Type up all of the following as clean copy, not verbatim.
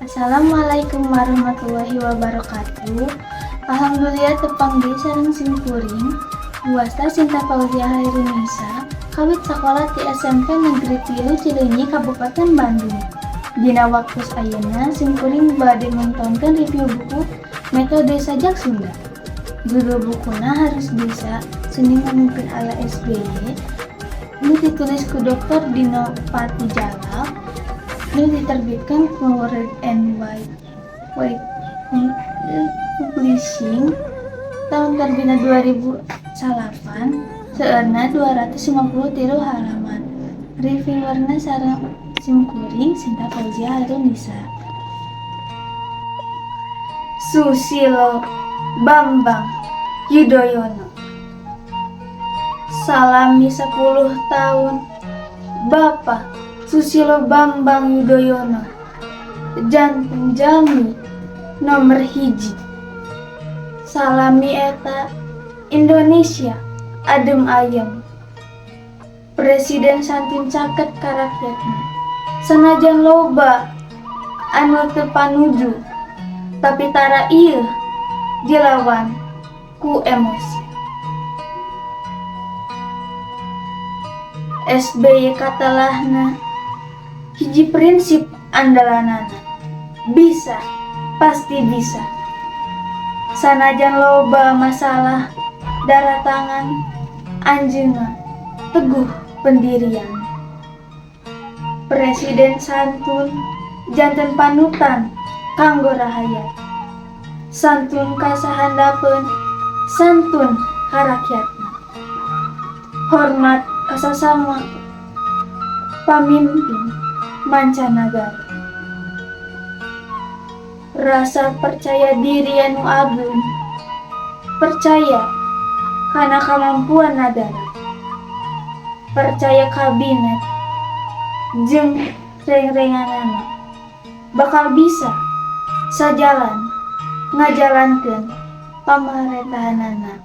Assalamualaikum warahmatullahi wabarakatuh. Alhamdulillah, tepang deui sareng simkuring. Guasta Sinta Fauzia Hairunisa, kawit sakola ti SMP Negeri 3 Cileunyi, Kabupaten Bandung. Dina waktu ayeuna simkuring bade nontonkeun review buku Metode Sajak Sunda. Judul bukuna Harus Bisa Seni Memimpin ala SBY. Ini ditulis ku Dr. Dino Patti Djalal. Ini diterbitkan ku Red and White White Publishing, tahun terbitna 2008, seueurna 253 halaman. Reviewerna sareng simkuring, Sinta Fauzia Hairunisa. Susilo Bambang Yudhoyono. Salami 10 tahun Bapak Susilo Bambang Yudhoyono janten jalmi nomor 1. Salami eta Indonesia adem ayem. Presiden santun, caket ka rakyatna. Sanajan loba anu teu panuju, tapi tara ieu dilawan ku emosi. SBY katelahna hiji prinsip andalanana, bisa pasti bisa. Sanajan loba masalah daratangan, anjeunna teguh pendirian. Presiden santun janten panutan kanggo rahayat. Santun ka sahandapeun, santun ka rakyatna. Hormat ka sasama pamimpin mancanagara. Rasa percaya diri anu ageung, percaya kana kamampuan nagara, percaya kabinet jeung rengrenganana bakal bisa sajalan ngajalankeun pamarentahanana.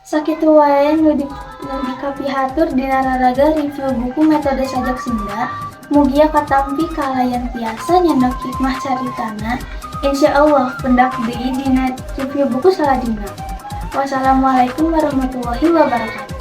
Sakitu wae nu dikapihatur dina raraga review buku Metode Sajak Sunda. Mugia katampi kalayan tiasa nyandak hikmah caritana. Insya Allah pendak deui dina review buku salajengna. Wassalamualaikum warahmatullahi wabarakatuh.